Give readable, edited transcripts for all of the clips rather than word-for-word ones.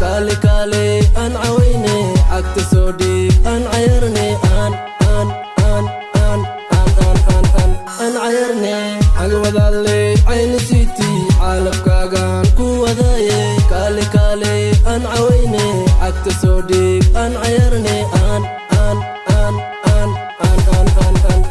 Kaale, kaale, aan cawayne. Cagta soo dhig, aan cayarne, aan aan aan aan aan aan aan aan aan cayarne. Cagwadaadle Cayni City, caalabkaagaan ku wadaaye. Kaale, kaale, aan cawayne. Cagta soo dhig, aan cayarne, aan aan aan aan aan aan aan aan.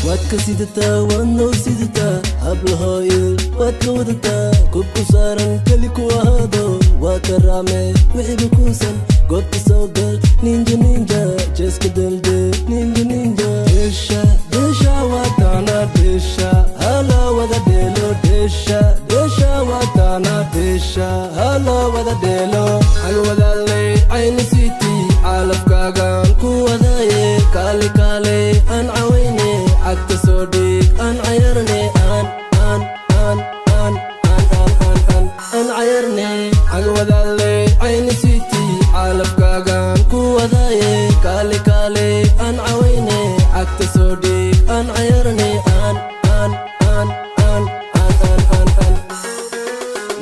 Waad ka sidataa, waad noo sidataa, hablahooyil waad ka wadataa. Kubku saaran keli ku ahaado, waa karaame wixiiba kuusan. Goobta soo gal, ninja ninja, jeeska delde, ninja ninja. Dheesha, dheesha waatana, dheesha hala wada dheelo. Dheesha, dheesha waatana, dheesha hala wada dheelo. Cagwadaadley Cayni City, caalabkaagaan ku wadaaye. Kaale, kaale, aan cawayne. Cagta soo dhig, aan cayarne, aan aan aan aan aan aan aan aan aan cayarne. Cagwadaadley Cayni City, caalabkaagaan ku wadaaye. Kaale, kaale, aan cawayne. Cagta soo dhig, aan cayarne, aan aan aan aan aan aan aan aan.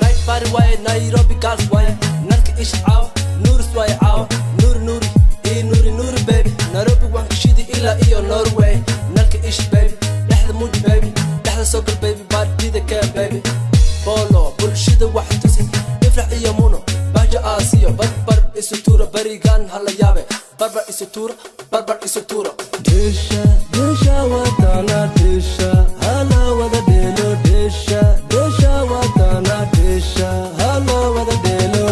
Night party waaye, Nairobi girls waaye, nalka isha caawa, Nuuris waaye caawa, Nuuri, Nuuri ii Nuuri, Nuuri baby. Nairobi waan ka shidi ilaa iyo Norway. Nalka isha baby, dhexda muji baby, dhexda soo gal baby, baadida keen baby. Bolo bulshada wax tusi, Ifrax iyo Muno, Bahja, Aasiyo, barbar isu tuura, barigan hala yaabe, barbar isu tuura, barbar isu tuura. Dheesha, dheesha waatana, dheesha hala wada dheelo. Dheesha, dheesha waatana, dheesha hala wada dheelo.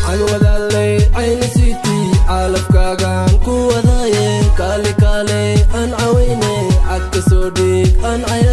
Cagwadaadley Cayni City, caalabkaagaan ku wadaaye. Kaale, kaale, aan cawayne. Cagta soo dhig, aan cayarne.